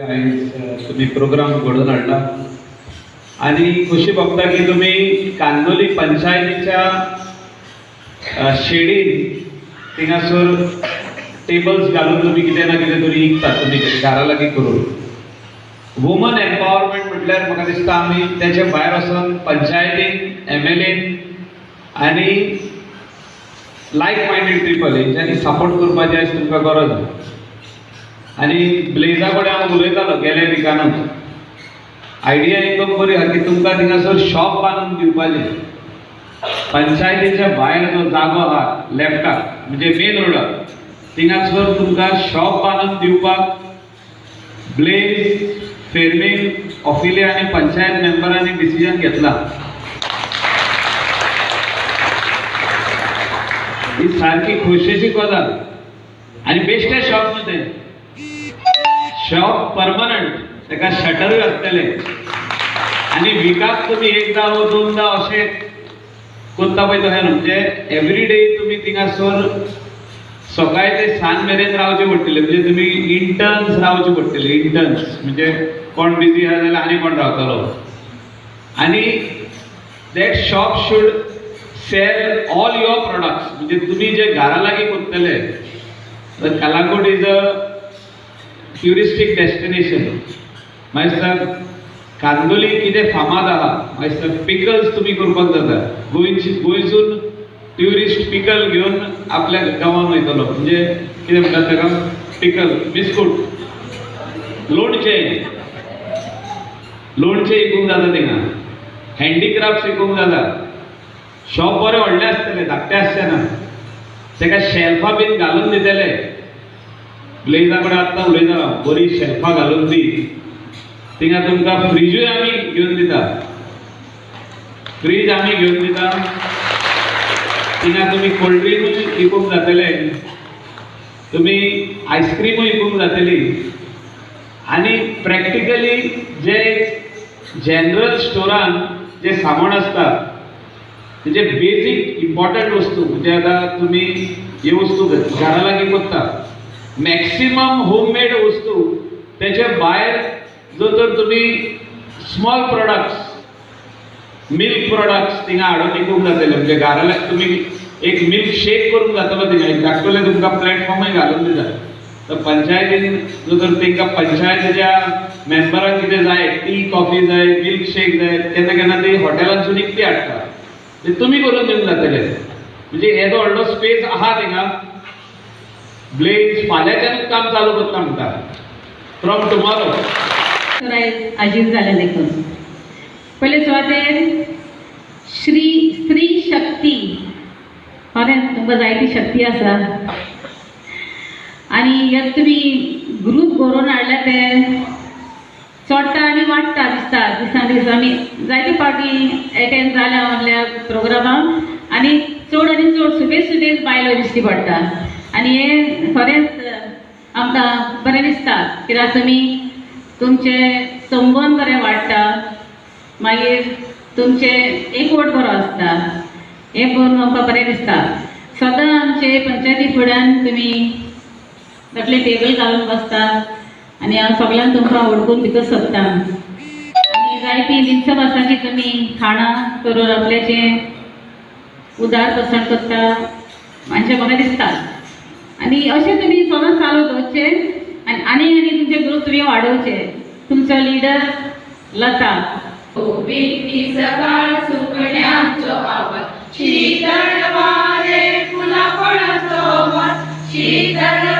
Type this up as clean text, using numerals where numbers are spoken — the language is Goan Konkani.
आयज तुमी प्रोग्राम घडोवन हाडला आनी खोशी भोगता की तुमी कांदोली पंचायतीच्या शेडीन थिंगासर टेबल्स घालून तुमी कितें ना कितें तरी विकतात तुमी घरा लागीं करून. वुमन एम्पावरमेंट म्हटल्यार म्हाका दिसता आमी तेच्या भायर वचून पंचायतीन, एमएलएन आनी लायक मायंडेड पिपल हेंच्यांनी सपोर्ट करपाची आयज तुमकां गरज आसा. आनी ब्लेजा कडेन हांव उलयतालो गेल्या विकानूच, आयडिया एकदम बरी आहा की तुमकां थिंगासर शॉप बांदून दिवपाचें. पंचायतीच्या भायर जो जागो आहा लेफ्टाक, म्हणजे मेन रोडार, थिंगासर तुमकां शॉप बांदून दिवपाक ब्लेज, फेर्मीन, ऑफिलिया आनी पंचायत मेंबरांनी डिसिजन घेतला. ही सारकी खोशयेची गजाल आनी बेश्टें शॉप न्हू तें, शॉप परमनंट, ताका शटरूय आसतलें आनी विकाक तुमी एकदां वो दोनदां अशें करता पळय तशें न्हू, म्हणजे एवरी डे तुमी थिंगासर सकाळी ते सांज मेरेन रावचें पडटलें. म्हणजे तुमी इंटर्न्स रावचे पडटले, इंटर्न्स म्हणजे कोण बिजी आसा जाल्यार आनी कोण रावतलो. आनी that shop should sell all your products, म्हणजे तुमी जे घरा लागीं करतले. Calangute is a touristic destination. मागीर सर कांदोली कितें फामाद आहा, मागीर सर पिकल्स तुमी करपाक जाता. गोंयसून ट्युरिस्ट पिकल घेवन आपल्या गांवान वयतलो, म्हणजे कितें म्हणटात ताका, पिकल, बिस्कूट, लोणचें, लोणचें विकूंक जाता थिंगा, हँडीक्राफ्ट्स विकूंक जाता. शॉप बरें व्हडलें आसतलें, धाकटें आसचें ना, ताका शेल्फां बीन घालून दितले. ब्लेजा कडेन आत्तां उलयता, बरी शेल्फां घालून दी. थिंगा तुमकां फ्रिजूय आमी घेवन दिता, फ्रीज आमी घेवन दिता. थिंगा तुमी कोल्ड ड्रिंकूय विकूंक जातले, तुमी आयस्क्रिमूय विकूंक जातली. आनी प्रॅक्टिकली जे जनरल स्टोरान जे सामान आसता, म्हणजे बेजीक इम्पॉर्टंट वस्तू, म्हणजे आतां तुमी ही वस्तू घरा लागीं करता, मॅक्सिमम होममेड वस्तू, तेच्या भायर जर तर तुमी स्मॉल प्रोडक्ट्स, मिल्क प्रोडक्ट्स थिंगा हाडून विकूंक जातले. म्हणजे घरा लागीं तुमी एक मिल्क शेक करूंक जातलो थिंगा, एक धाकटुलें तुमकां प्लॅटफॉर्मूय घालून दिता. तर पंचायतीन जर तर तांकां पंचायतीच्या मेंबरांक कितें जाय, टी कॉफी जाय, मिल्क शेक जाय, केन्ना केन्ना ती हॉटेलांतसून विकती हाडटा, ते तुमी करून दिवंक जातले. म्हणजे येदो व्हडलो स्पेस आहा थिंगा. ब्लेज फाल्यांच्यानूच काम चालू करता म्हणटा, फ्रॉम टुमॉरो. तर आयज आजीर जालें देखून पयले सुवातेर श्री स्त्री शक्ती, खरें तुमकां जायती शक्ती आसा आनी हे तुमी ग्रूप घडोवन हाडल्या ते चोडटा आनी वाडटा दिसता दिसान दीस. आमी जायते फावटी एटेंड जाल्या आपल्या प्रोग्रामाक आनी चड आनी चड सुबेज सुबेज बायलो दिश्टी पडटा आनी हें खरेंच आमकां बरें दिसता, कित्याक तुमी तुमचे संबंद बरें वाडटा, मागीर तुमचे एकवट बरो आसता, हें पळोवन आमकां बरें दिसता. सदां आमचे पंचायती फुड्यान तुमी तकले टेबल घालून बसता आनी हांव सगल्यांक तुमकां वळखून भितर सोदता आनी जायतीं जिनसां भासांची तुमी खाणां करून आपल्याचें उदार पसण करता मातशें म्हाका दिसता. आनी अशें तुमी सदांच चालू दवरचें आनी आनी आनी तुमचे ग्रूप तुमी वाडोवचे. तुमचो लिडर लता. सकाळ सुकण्यांचो आवाज, शीतळ वारे, फुलां फळांचो वास, शीतळ